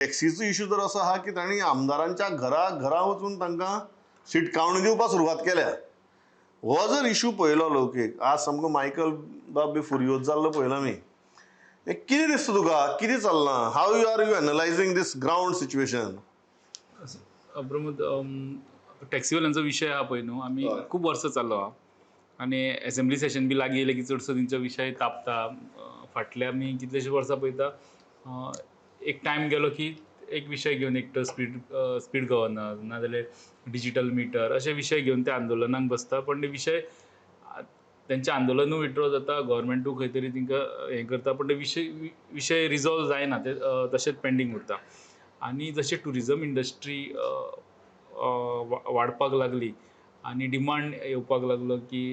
टॅक्सीचो issue जर असो आहा की तांणी आमदारांच्या घरा घरा वचून तांकां शिटकावणी दिवपाक सुरवात केल्या. हो जर इशू पळयलो लोकीक, आज सामको मायकल बाब बी फुरयोज जाल्लो पळयला आमी. हें कितें दिसता तुका, कितें चल्लां, how you are you analysing this ground situation? Pramod, टॅक्सीवाल्यांचो विशय आहा पळय न्हू, आमी खूब वर्सां चाललो आहा आनी एसेंब्ली सेशन बी लागीं येयलें की चडसो तेंचो विशय तापता. फाटल्या आमी कितलेशे वर्सां पळयता, एक टायम गेलो की एक विशय घेवन, एक तर स्पीड गव्हर्नर नाजाल्यार डिजीटल मिटर अशे विशय घेवन ते आंदोलनाक बसता. पण ते विशय तेंचें आंदोलनूय विड्रॉ जाता, गव्हर्मेंटूय खंय तरी तांकां हें करता, पण ते विशय रिजॉल्व जायना, ते तशेंच पेंडींग उरता. आनी जशें ट्युरिजम इंडस्ट्री वाडपाक लागली आनी डिमांड येवपाक लागलो की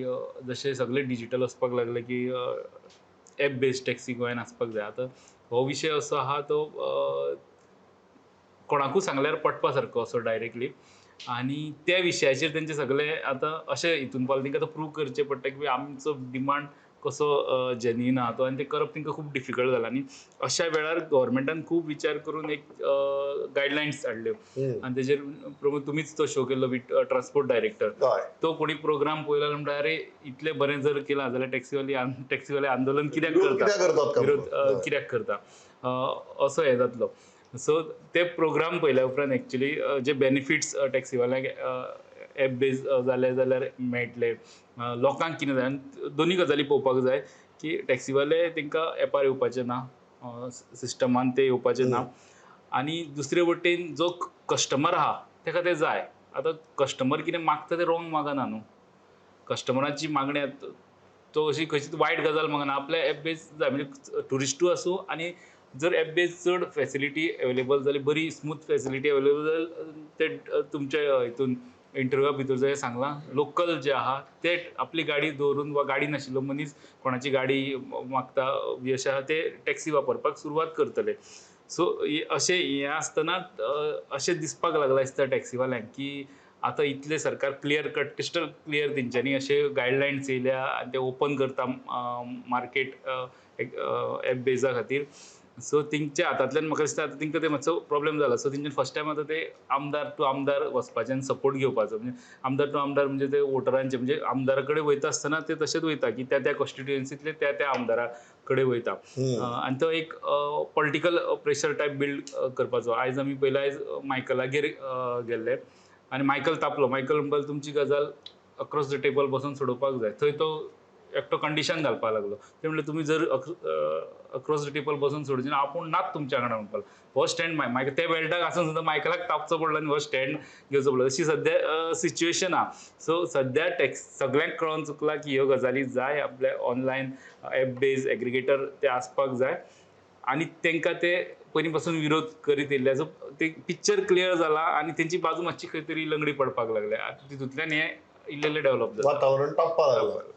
जशें सगळें डिजीटल वचपाक लागलें की एप बेस्ड टॅक्सी गोंयान आसपाक जाय. आतां हो विशय असो आहा तो कोणाकूय सांगल्यार पटपा सारको असो डायरेक्टली, आनी त्या विशयाचेर तेंचे सगळे आतां अशें हितून पावले, तेंकां आतां प्रूव करचें पडटा की आमचो डिमांड कसो जेन्युइन आहा तो, आनी तें करप तेंकां खूब डिफिकल्ट जालां. आनी अशा वेळार गव्हर्मेंटान खूब विचार करून एक गायडलायन्स हाडल्यो आनी तेजेर प्रमोद तुमीच तो शो केल्लो विथ ट्रान्सपोर्ट डायरेक्टर. तो कोणी प्रोग्राम पळयलो म्हणटा, अरे इतलें बरें जर केलां जाल्यार टॅक्सीवाले आंदोलन कित्याक करता, विरोध कित्याक करता, असो हें जातलो. सो ते प्रोग्राम पळयल्या उपरांत एक्चुली जे बेनिफिट्स टॅक्सीवाल्यांक एप बेज जाले जाल्यार मेळटले, लोकांक कितें जाय, आनी दोनूय गजाली पळोवपाक जाय की टॅक्सीवाले तांकां एपार येवपाचें ना, सिस्टमान ते येवपाचें ना, आनी दुसरे वटेन जो कस्टमर आहा ताका तें जाय. आतां कस्टमर कितें मागता तें रोंग मागना न्हू, कस्टमराची मागणी तो अशी खंयची वायट गजाल मागना, आपल्या एप बेज जाय. म्हणजे ट्युरिस्टूय आसूं, आनी जर एप बेज चड फेसिलिटी एवेलेबल जाली, बरी स्मूथ फेसिलिटी एवेलेबल जाली, ते तुमच्या हितून इंटरव्यूआ भितर जशें सांगलां, लोकल जे आहा ते आपली गाडी दवरून वा गाडी नाशिल्लो मनीस कोणाची गाडी मागता बी अशें आहा ते टॅक्सी वापरपाक सुरवात करतले. सो अशें हें आसतना अशें दिसपाक लागलां दिसता टॅक्सीवाल्यांक की आतां इतलें सरकार क्लियर कट क्रिस्टल क्लियर तेंच्यांनी अशे गायडलायन्स येयल्या आनी ते ओपन करता मार्केट एप बेजा खातीर. सो तेंच्या हातांतल्यान म्हाका दिसता आतां तेंकां ते मातसो प्रॉब्लेम जाला. सो तेंच्यान फर्स्ट टायम आतां ते आमदार टू आमदार वचपाचें आनी सपोर्ट घेवपाचो, म्हणजे आमदार टू आमदार म्हणजे ते वोटरांचे, म्हणजे आमदारा कडेन वयता आसतना ते तशेंच वयता की त्या त्या कॉन्स्टिट्युएन्सींतले त्या त्या आमदारा कडेन वयता, आनी तो एक पॉलिटिकल प्रेशर टायप बिल्ड करपाचो. आयज आमी पयलें आयज मायकलागेर गेल्ले आनी मायकल तापलो. मायकल म्हणपाक तुमची गजाल अक्रॉस the table बसून सोडोवपाक जाय. थंय तो एकटो कंडिशन घालपाक लागलो. ते म्हणलें तुमी जर अक्रॉस the table बसून सोडचे ना, आपूण नात तुमच्या वांगडा म्हणपाक. हो स्टँड मायकल ते बेल्टाक आसून सुद्दां मायकलाक तापचो पडलो आनी हो स्टँड घेवचो पडलो. अशी सद्या सिच्युएशन आहा. सो सद्या टॅक्स सगळ्यांक कळोन चुकलां की ह्यो गजाली जाय, आपल्या ऑनलायन एप बेज एग्रिगेटर ते आसपाक जाय, आनी तांकां ते पयलीं पासून विरोध करीत येयल्ले. सो ते पिक्चर क्लियर जाला आनी तेंची बाजू मातशी खंय तरी लंगडी पडपाक लागल्या. आतां तितूंतल्यान हें इल्लें इल्लें डेवलप जाता, वातावरण तापपाक लागलां.